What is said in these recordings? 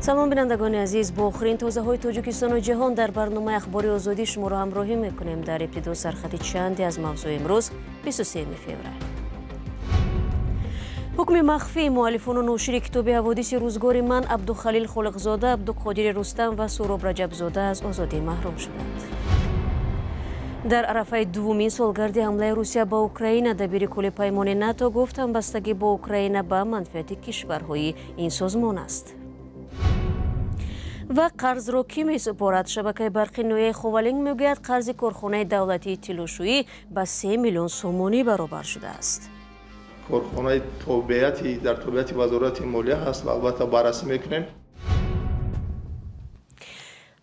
Салом, бинандагони азиз, бо охирин тозаҳои Тоҷикистону ҷаҳон дар барномаи Ахбори Озодӣ шуморо ҳамроҳӣ мекунем. Дар ибтидо сархати чанде аз мавзӯи имрӯз, 23 феврал. Ҳукми махфии муаллифону ношири китоби «Ҳаводиси рӯзгори ман» Абдухалил Холиқзода, Абдуқодири Рустам ва Суҳроб Раҷабзода аз озодӣ маҳрум шуданд. Дар арафаи дуввумин солгарди ҳамлаи Русия ба Украина, дабири кулли паймони НАТО гуфт, ҳамбастагӣ бо Украина ба манфиати кишварҳои ин созмон аст. Ва қарзро кӣ месупорад? Шабакаи барқи ноҳияи Ховалинг мегӯяд, қарзи корхонаи давлатии тиллошӯӣ ба 3 миллион сомонӣ баробар шудааст. Корхонаи тобеияти дар тобеияти Вазорати молия ҳаст ва албатта баррасӣ мекунем.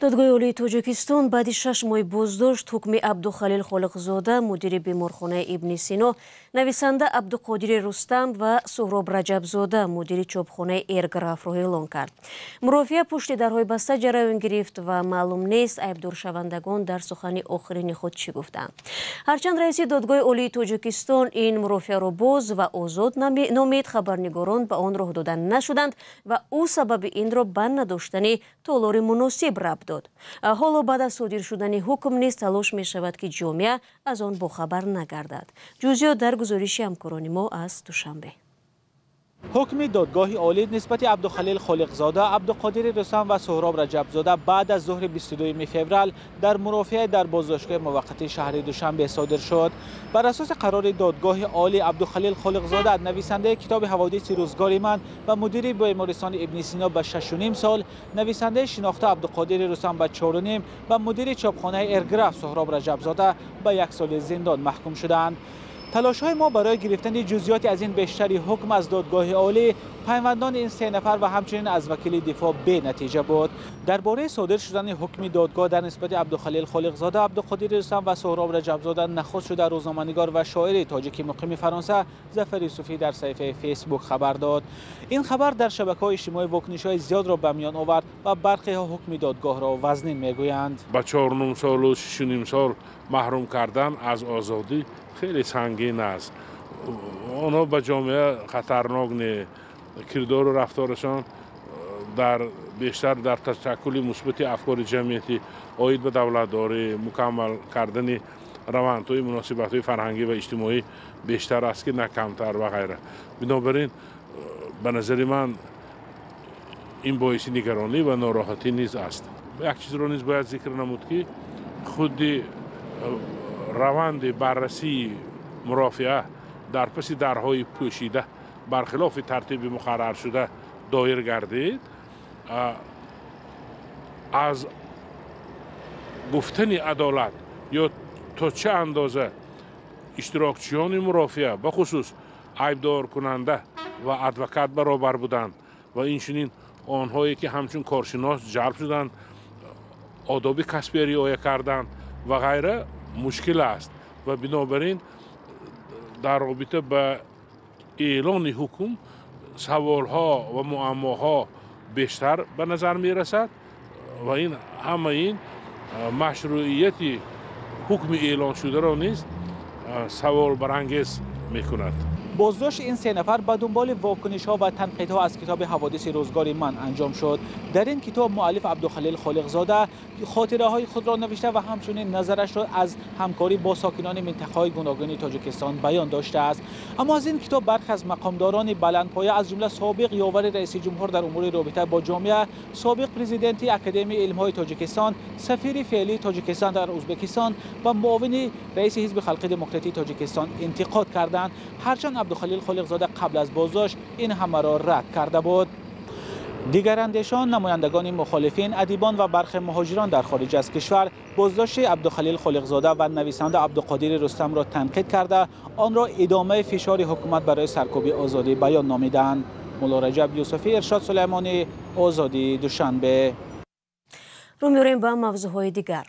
Додгоҳи Олии Тоҷикистон баъди 6 моҳи боздошт ҳукми Абдухалил Холиқзода, мудири беморхонаи Ибни Сино, нависанда Абдуқодири Рустам ва Суҳроб Раҷабзода, мудири чопхонаи Эрграфро эълон кард. Мурофиа пушти дарҳои баста ҷараён гирифт ва маълум нест, айбдоршавандагон дар сухани охирини худ чӣ гуфтанд. Ҳарчанд раиси Додгоҳи Олии Тоҷикистон ин мурофиаро боз ва озод номид, хабарнигорон ба он роҳ дода нашуданд ва ӯ сабаби инро ба надоштани толори муносиб рабт дод. Ҳоло баъд аз содир шудани ҳукм низ талош мешавад, ки ҷомеа аз он бохабар нагардад. Ҷузъиёт дар гузориши ҳамкорони мо аз Душанбе. Ҳукми додгоҳи олӣ нисбати Абдухалил Холиқзода, Абдуқодири Рустам ва Суҳроб Раҷабзода баъд аз зуҳри 22 феврал дар мурофиа дар боздоштгоҳи муваққатии шаҳри Душанбе содир шуд. Бар асоси қарори додгоҳи олӣ, Абдухалил Холиқзода, нависандаи китоби «Ҳаводиси рӯзгори ман» ва мудири бемористони Ибни Сино ба 6,5 сол, нависандаи шинохта Абдуқодири Рустам ба 4,5 ва мудири чопхонаи Эрграф Суҳроб Раҷабзода ба 1 соли зиндон маҳкум шуданд. Талошҳои мо барои гирифтани ҷузъиёти аз ин бештари ҳукм аз додгоҳи олӣ, пайвандони ин се нафар ва ҳамчунин аз вакили дифоъ бенатиҷа буд. Дар бораи содир шудани ҳукми додгоҳ дар нисбати Абдухалил Холиқзода, Абдуқодири Рустам ва Суҳроб Раҷабзода нахуст шуда рӯзноманигор ва шоири тоҷики муқими Фаронса Зафар Юсуфӣ дар саҳифаи Фейсбук хабар дод. Ин хабар дар шабакаҳои иҷтимоӣ вокунишҳои зиёдро ба миён овард ва бархеҳо ҳукми додгоҳро вазнин мегӯянд. Ба 4,5 солу 6,5 сол маҳрум кардан аз озодӣ хеле сангин аст. Онҳо ба ҷомеа хатарнок не, кирдору рафторашон дар бештар дар ташаккули мусбати афкори ҷамъиятӣ оид ба давлатдорӣ, мукаммал кардани равандҳои муносибатҳои фарҳангӣ ва иҷтимоӣ бештар аст, ки на камтар ва ғайра. Бинобар ин, ба назари ман, ин боиси нигаронӣ ва нороҳатӣ низ аст. Як чизро низ бояд зикр намуд, ки худи раванди баррасии мурофиа дар паси дарҳои пӯшида, бархилофи тартиби муқарраршуда доир гардид. Аз гуфтани адолат ё то чӣ андоза иштирокчиёни мурофиа, бахусус айбдоркунанда ва адвокат, баробар буданд ва инчунин онҳое, ки ҳамчун коршинос ҷалб шуданд, одоби касбия риоя карданд ва ғайра, мушкил аст. Ва бинобар ин дар робита ба эълони ҳукм саволҳо ва муаммоҳо бештар ба назар мерасад ва ин ҳама ин машрӯияти ҳукми эълоншударо низ саволбарангез мекунад. Боздошти ин се нафар ба дунболи вокунишҳо ва танқидҳо аз китоби «Ҳаводиси рӯзгори ман» анҷом шуд. Дар ин китоб муаллиф Абдухалил Холиқзода хотираҳои худро навишта ва ҳамчунин назарашро аз ҳамкорӣ бо сокинони минтақаҳои гуногуни Тоҷикистон баён доштааст. Аммо аз ин китоб бархе аз мақомдорони баландпоя, аз ҷумла собиқ ёвари раиси ҷумҳур дар умури робита бо ҷомеа, собиқ президенти Академияи илмҳои Тоҷикистон, сафири феълии Тоҷикистон дар Ӯзбекистон ва муовини раиси Ҳизби Халқи Демократии Тоҷикистон интиқод карданд. Ҳарчанд Абдухалил Холиқзода қабл аз боздошт ин ҳамаро рад карда буд. Дигарандешон, намояндагони мухолифин, адибон ва бархе муҳоҷирон дар хориҷ аз кишвар боздошти Абдухалил Холиқзода ва нависанда Абдуқодири Рустамро танқид карда, онро идомаи фишори ҳукумат барои саркӯби озодӣ баён номиданд. Мулло Раҷаб Юсуфӣ, Иршод Сулаймонӣ, Озодӣ, Душанбе. Рӯ меорем ба мавзӯъҳои дигар.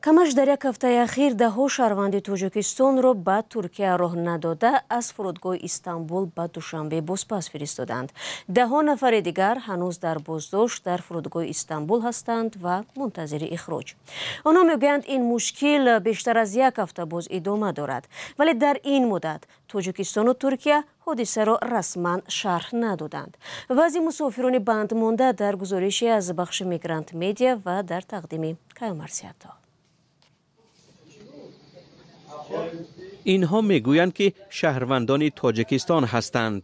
Камаш дар як ҳафтаи ахир даҳҳо шаҳрванди Тоҷикистонро ба Туркия роҳ надода аз фурудгоҳи Истанбул ба Душанбе бозпас фиристоданд. Даҳҳо нафари дигар ҳанӯз дар боздошт дар фурудгоҳи Истанбул ҳастанд ва мунтазири ихроҷ. Онҳо мегӯянд ин мушкил бештар аз як ҳафта боз идома дорад. Вале дар ин муддат Тоҷикистону Туркия ҳодисаро расман шарҳ надоданд. Вазъи мусофирони бандмонда дар гузорише аз бахши Мигрант Медиа ва дар тақдими Каюмарсиято. Инҳо мегӯянд, ки шаҳрвандони Тоҷикистон ҳастанд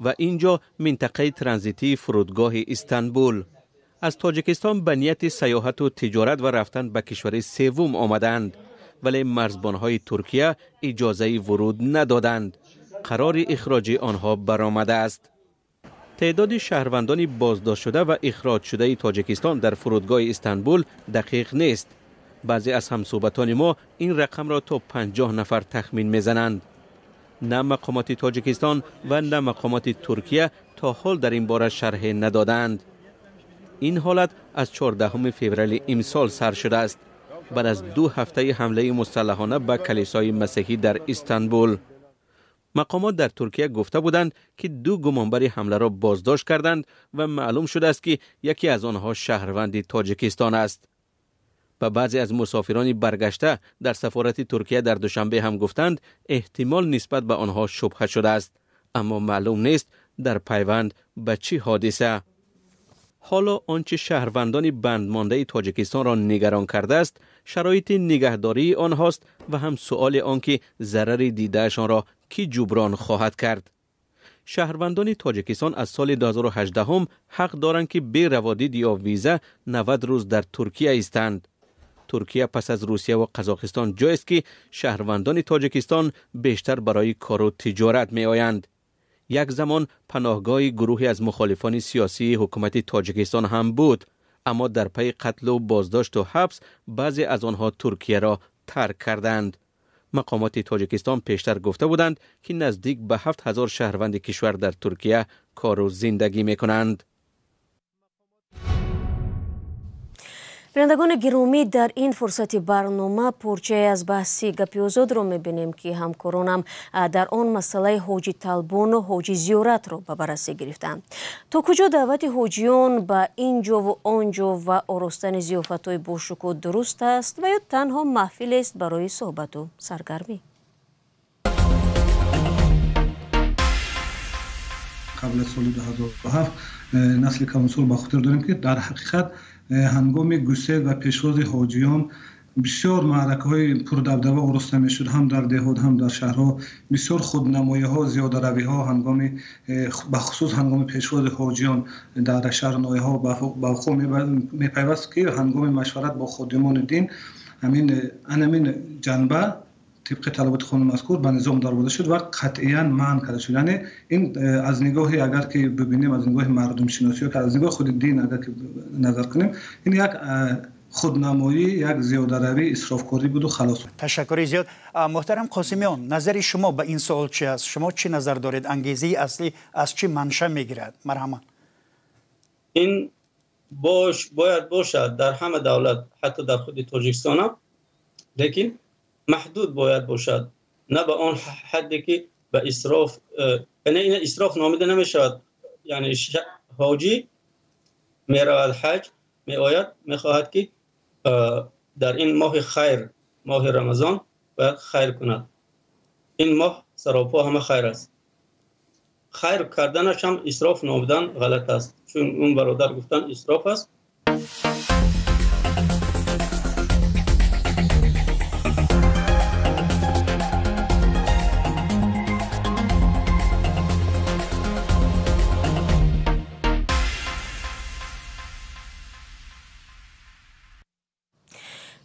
ва инҷо минтақаи транзитии фурудгоҳи Истанбул. Аз Тоҷикистон ба нияти сайёҳату тиҷорат ва рафтан ба кишвари севум омаданд, вале марзбонҳои Туркия иҷозаи вуруд надоданд. Қарори ихроҷи онҳо баромадааст. Теъдоди шаҳрвандони боздоштшуда ва ихроҷшудаи Тоҷикистон дар фурудгоҳи Истанбул дақиқ нест. Баъзе аз ҳамсӯҳбатони мо ин рақамро то 50 нафар тахмин мезананд. На мақомоти Тоҷикистон ва на мақомоти Туркия то ҳол дар ин бора шарҳе надоданд. Ин ҳолат аз 14 феврали имсол сар шудааст, баъд аз 2 ҳафтаи ҳамлаи мусаллаҳона ба калисои масеҳӣ дар Истанбул. Мақомот дар Туркия гуфта буданд, ки 2 гумонбари ҳамларо боздошт карданд ва маълум шудааст, ки яке аз онҳо шаҳрванди Тоҷикистон аст. Ба баъзе аз мусофирони баргашта дар сафорати Туркия дар Душанбе ҳам гуфтанд, эҳтимол нисбат ба онҳо шубҳа шудааст, аммо маълум нест дар пайванд ба чӣ ҳодиса. Ҳоло он чи шаҳрвандони бандмондаи Тоҷикистонро нигарон кардааст, шароити нигаҳдории онҳост ва ҳам суоли он ки зарари дидаашонро кӣ ҷуброн хоҳад кард. Шаҳрвандони Тоҷикистон аз соли 2018 ҳақ доранд, ки бе раводид ё виза 90 рӯз дар Туркия истанд. Туркия пас аз Русия ва Қазоқистон ҷойест, ки шаҳрвандони Тоҷикистон бештар барои кору тиҷорат меоянд. Як замон паноҳгоҳи гурӯҳе аз мухолифони сиёсии ҳукумати Тоҷикистон ҳам буд, аммо дар пайи қатлу боздошту ҳабс баъзе аз онҳо Туркияро тарк карданд. Мақомоти Тоҷикистон пештар гуфта буданд, ки наздик ба 7000 шаҳрванди кишвар дар Туркия кору зиндагӣ мекунанд. Бинандагони гиромӣ, дар ин фурсати барнома порчае аз баҳси гапи озодро мебинем, ки ҳамкоронам дар он масъалаи ҳоҷи талбону ҳоҷи зиёратро ба баррасӣ гирифтанд. То куҷо даъвати ҳоҷиён ба ин ҷову он ҷо ва оростани зиёфатҳои бошукӯҳ дуруст аст ва ё танҳо маҳфилест барои суҳбату саргармӣ? Қабл аз соли 2007 насли калонсол ба хотир дорем, ки дар ҳақиқат ҳангоми гусел ва пешвози ҳоҷиён бисёр маъракаҳои пурдабдаба ороста мешуд, ҳам дар деҳот, ҳам дар шаҳрҳо. Бисёр худнамоиҳо, зиёдаравиҳо ҳангоми бахусус ҳангоми пешвози ҳоҷиён дар шаҳру ноҳияҳо ба вуқӯъ мепайваст, ки ҳангоми машварат бо ходимони дин ҳамин ҷанба тибқи талаботи қонуни мазкур ба низом дароварда шуд ва қатъиян манъ карда шуд. Яъне ин аз нигоҳи агар ки бибинем, аз нигоҳи мардумшиносӣ ё аз нигоҳи худи дин агар ки назар кунем, ин як худнамоӣ, як зиёдаравӣ, исрофкорӣ буду халос. Ташаккури зиёд. Муҳтарам Қосимиён, назари шумо ба ин суол чи аст? Шумо чӣ назар доред? Ангезаи аслӣ аз чӣ манша мегирад? Марҳамат. Ин бояд бошад дар ҳама давлат, ҳатто дар худи Тоҷикистонам, лекин маҳдуд бояд бошад, на ба он ҳадде ки ба исроф, яъне ин исроф номида намешавад. Яъне ҳоҷӣ меравад ҳаҷ, меояд, мехоҳад ки дар ин моҳи хайр, моҳи Рамазон бояд хайр кунад. Ин моҳ саропо ҳама хайр аст. Хайр карданаш ҳам исроф номидан ғалат аст, чун он бародар гуфтан исроф аст.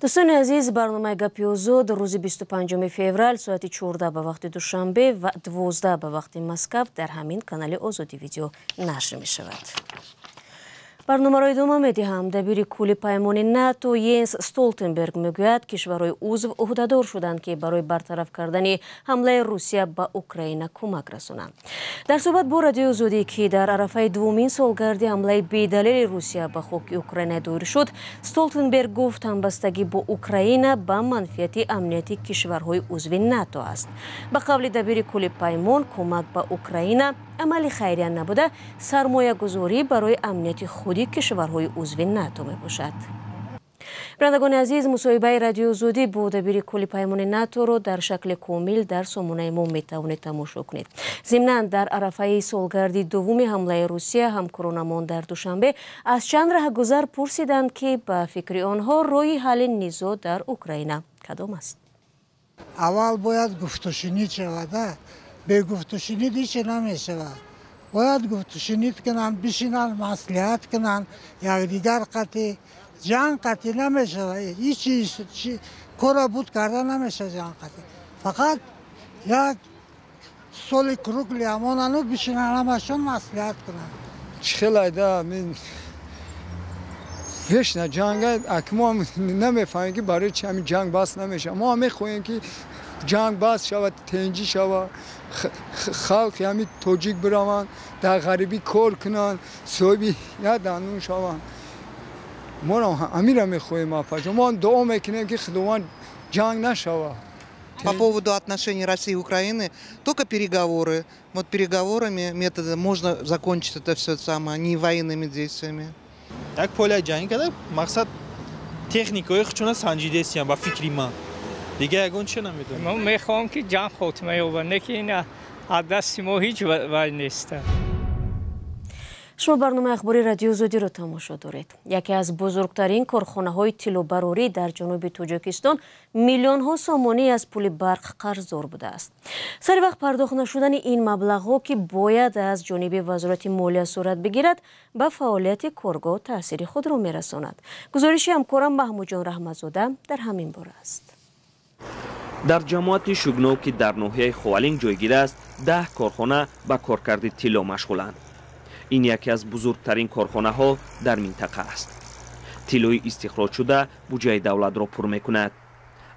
Дӯстони азиз, барномаи гапи озод рӯзи 25 феврал соати 14 ба вақти Душанбе ва 12 ба вақти Москав дар ҳамин канали Озоди видео нашр мешавад. Барномаро идома медиҳам. Дабири кулли паймони НАТО Йенс Столтенберг мегӯяд, кишварҳои узв ӯҳдадор шуданд, ки барои бартараф кардани ҳамлаи Русия ба Украина кӯмак расонанд. Дар суҳбат бо Радиои Озодӣ, ки дар арафаи дуввумин солгарди ҳамлаи бедалели Русия ба хоки Украина доир шуд, Столтенберг гуфт, ҳамбастагӣ бо Украина ба манфиати амнияти кишварҳои узви НАТО аст. Ба қавли дабири кулли паймон, кӯмак ба Украина амали хайрия набуда, сармоягузорӣ барои амнияти худи кишварҳои узви НАТО мебошад. Бинандагони азиз, мусоҳибаи Радиои Озодӣ бо дабири кулли паймони НАТО-ро дар шакли комил дар сомонаи мо метавонед тамошо кунед. Зимнан, дар арафаи солгарди дуввуми ҳамлаи Русия ҳамкоронамон дар Душанбе аз чанд раҳгузар пурсиданд, ки ба фикри онҳо роҳи ҳалли низоъ дар Украина кадом аст. Аввал бояд гуфтушунид шавад. Бе гуфтушунид ҳече намешавад. Бояд гуфтушунид кунанд, бишинанд, маслиҳат кунанд, якдигар қатъи ҷанг қатъи намешавад. Ҳеч кора буд карда намешавад ҷанг қатъи. Фақат як столи круглый ҳамонану бишинанд, ҳамашон маслиҳат кунанд. Чӣ хел айда мин вечно ҷанг, ак мо намефаҳмем, ки барои чи ҳамин ҷанг бас намешавад. Мо мехоҳем, ки ҷанг бас шавад, тенҷӣ шавад, халқи ҳамин тоҷик бираванд, дар ғарибӣ кор кунанд, соҳиби як дандон шаванд. Мо ҳаминро мехоҳем, апаҷон. Мо дуо мекунем, ки Худованд ҷанг нашавад. По поводу отношений России и Украины, только переговоры. Вот переговорами, методом можно закончить это все самое, не военными действиями. Як поля ҷанг карда, мақсад техникаҳои худшона санҷидесиян, ба фикри ман. Дигар ягон чиз намедонам. Мо мехоҳам, ки ҷанг хотима ёбад, не ки ин аз дасти мо ҳеҷ вай нест. Шумо барномаи ахбори Радиои Озодиро тамошо доред. Яке аз бузургтарин корхонаҳои тиллобарорӣ дар ҷануби Тоҷикистон миллионҳо сомонӣ аз пули барқ қарздор будааст. Сари вақт пардохт нашудани ин маблағҳо, ки бояд аз ҷониби Вазорати молия сурат бигирад, ба фаъолияти коргоҳ таъсири худро мерасонад. Гузориши ҳамкорам Маҳмудҷон Раҳматзода дар ҳамин бора аст. Дар ҷамоати Шугнов, ки дар ноҳияи Ховалинг ҷойгир аст, 10 корхона ба коркарди тилло машғуланд. Ин яке аз бузургтарин корхонаҳо дар минтақа аст. Тиллои истихроҷшуда буҷаи давлатро пур мекунад.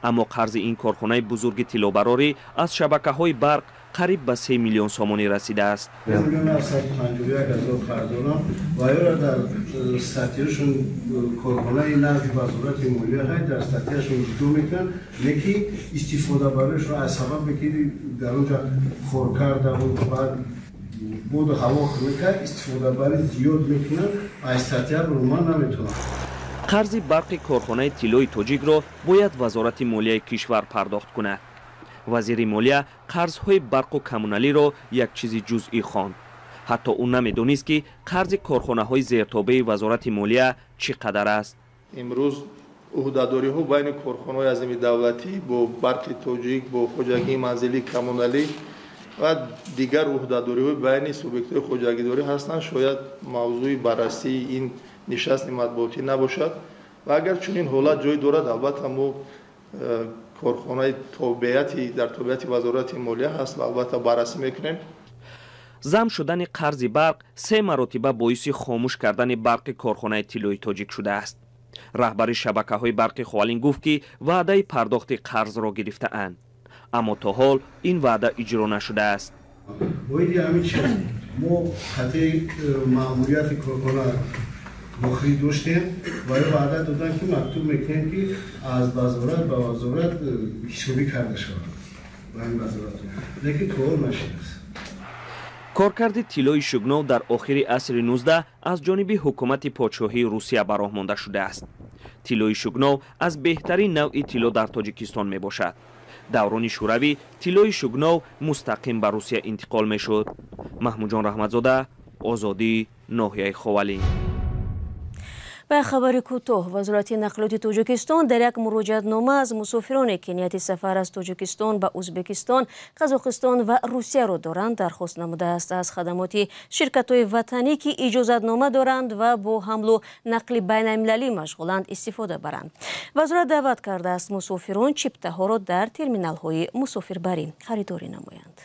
Аммо қарзи ин корхонаи бузурги тиллобарорӣ аз шабакаҳои барқ қариб ба 3 миллион сомонӣ расидааст. 1 751 000 қарз дорам ва ёро дар статьяшон корхонаи назди Вазорати молия ҳай дар статьяшон ҷудо мекунанд, лекин истифодабаришро аз сабабе ки дар онҷа коркардаву баъд боду ҳаво хунука истифодабарӣ зиёд мекунанд, аз статья ман наметавонам. Қарзи барқи корхонаи тиллои тоҷикро бояд Вазорати молияи кишвар пардохт кунад. Вазири молия қарзҳои барқу коммуналиро як чизи ҷузъӣ хонд. Ҳатто ӯ намедонист, ки қарзи корхонаҳои зертобеи Вазорати молия чӣ қадар аст. Имрӯз ӯҳдадориҳо байни корхонаҳои азими давлатӣ бо Барқи Тоҷик, бо хоҷагии манзилии коммуналӣ ва дигар ӯҳдадориҳои байни субъектҳои хоҷагидорӣ ҳастанд. Шояд мавзӯи баррасии ин нишасти матбуотӣ набошад ва агар чунин ҳолат ҷой дорад, албатта мо корхонаи тобеати дар тобеати Вазорати молия ҳаст ва албатта баррасӣ мекунем. Зам шудани қарзи барқ се маротиба боиси хомӯш кардани барқи корхонаи тиллои тоҷик шудааст. Раҳбари шабакаҳои барқи Ховалинг гуфт, ки ваъдаи пардохти қарзро гирифтаанд, аммо то ҳол ин ваъда иҷро нашудааст. Оиди ҳамин чиз мо қатъи маъмурияти корхона вохӯрӣ доштем ва ё ваъда доданд, ки мактуб мекунем, ки аз вазорат ба вазорат ҳисобӣ карда шавад ба ин вазорат, лекин то ҳол нашудааст. Коркарди тиллои Шугнов дар охири асри 19 аз ҷониби ҳукумати подшоҳии Русия ба роҳ монда шудааст. Тиллои Шугнов аз беҳтарин навъи тилло дар Тоҷикистон мебошад. Даврони Шӯравӣ тиллои Шугнов мустақим ба Русия интиқол мешуд. Маҳмудҷон Раҳматзода, Озодӣ, ноҳияи Ховалинг. Ба хабари кӯтоҳ: Вазорати нақлиёти Тоҷикистон дар як муроҷиатнома аз мусофироне, ки нияти сафар аз Тоҷикистон ба Ӯзбекистон, Қазоқистон ва Русияро доранд, дархост намудааст аз хадамоти ширкатҳои ватанӣ, ки иҷозатнома доранд ва бо ҳамлу нақли байналмилалӣ машғуланд, истифода баранд. Вазорат даъват кардааст мусофирон чиптаҳоро дар терминалҳои мусофирбарӣ харидорӣ намоянд.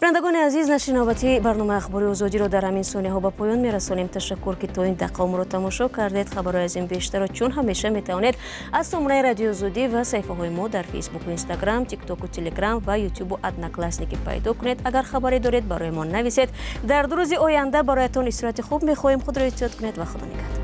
Бинандагони азиз, нашри навбатии барномаи Ахбори Озодиро дар ҳамин сониҳо ба поён мерасонем. Ташаккур, ки то ин дақиқа моро тамошо кардед. Хабарҳои аз ин бештарро чун ҳамеша метавонед аз сомонаи Радиои Озодӣ ва саҳифаҳои мо дар Фейсбуку, Инстаграм, Тиктоку, Телеграм ва Ютубу Одноклассники пайдо кунед. Агар хабаре доред, барои мо нависед. Дар 2 рӯзи оянда бароятон истироҳати хуб мехоҳем. Худро эҳтиёт кунед ва Худо нигаҳдор.